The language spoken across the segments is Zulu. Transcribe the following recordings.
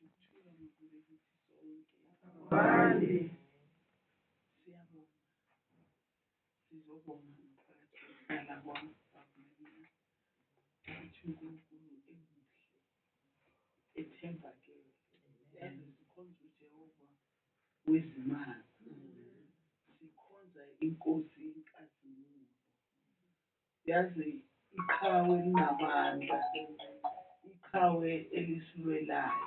Ngithi ukuthula makube kithi sonke. Siyabonga. Sizobonga ngaphakathi kwekhaya lakwaBaba ukuthi uNkulunkulu emuhle, ethembakele. Yazi sikhonza uJehova wezimanga. Sikhonza inkosi yenkazimulo. Yazi iqhawe linamandla, iqhawe elisilwelayo.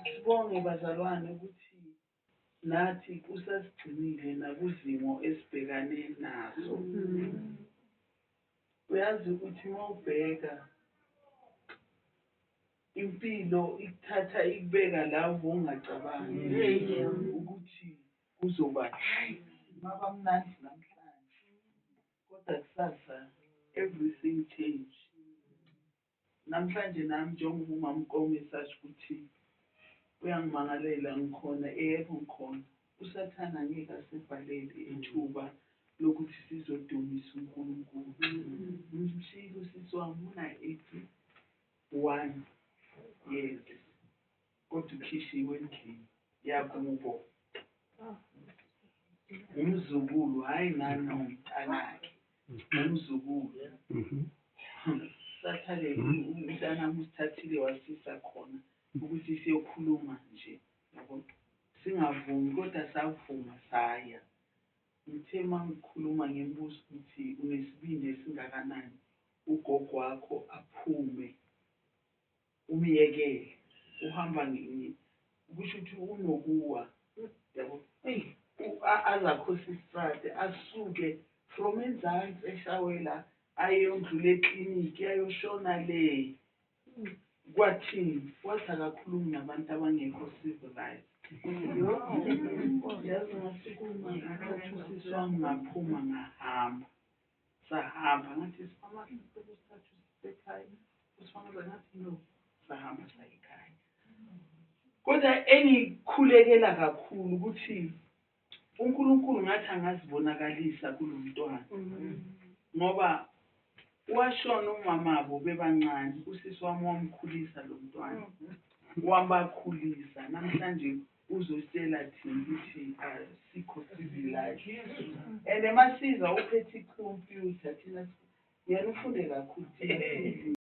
Sibonge bazalwane ukuthi nathi usasigcinile nakuzimo esibhekane nazo. Uyazi ukuthi uma ubheka impilo ikuthatha ikubeka la ubungacabangi ukuthi kuzoba kungaba mnandi namhlanje, kodwa kusasa everything change. Namhlanje nami njengoba umamKome esasho ukuthi uyangimangalela ngikhona, yebo ngikhona. USathane angeke asivalele ithuba lokuthi sizodumisa uNkulunkulu. Ngimshiyile usisi wami una-81 years, kodwa ukhishiwe endlini yakubo. Umzukulu, hhayi nanomntanakhe, umzukulu. Sathane umntanami usithathile wasisa khona ukuthi siyokhuluma nje, yabo. Singavumi kodwa savuma saya. Ngithe uma ngikhuluma ngimbuza ukuthi unesibindi esingakanani ugogo wakho aphume umyekele uhamba kusho ukuthi unokuwa, yabo, aze akhose isitradi asuke from enzansi eshawela ayondlula ekliniki ayoshona le. Kwathini? Wathi akakhulumi nabantu abangekho civilized. Yazi ngasukuma ngathatha usisi wami ngaphuma ngahamba. Sahamba ngathi sifama sicela usithathe usise ekhaya. Usifamaza ngathi no, sahamba saya ekhaya. Kodwa engikhulekela kakhulu ukuthi uNkulunkulu ngathi angazibonakalisa kulo mntwana. Ngoba washona umamabo bebancane, usisi wami wamkhulisa lo mntwana. Wabakhulisa. Namhlanje uzositshela thina ukuthi asikho civilized. And masiza uphethe ikhompyutha thina, yena ufunde kakhulu thina.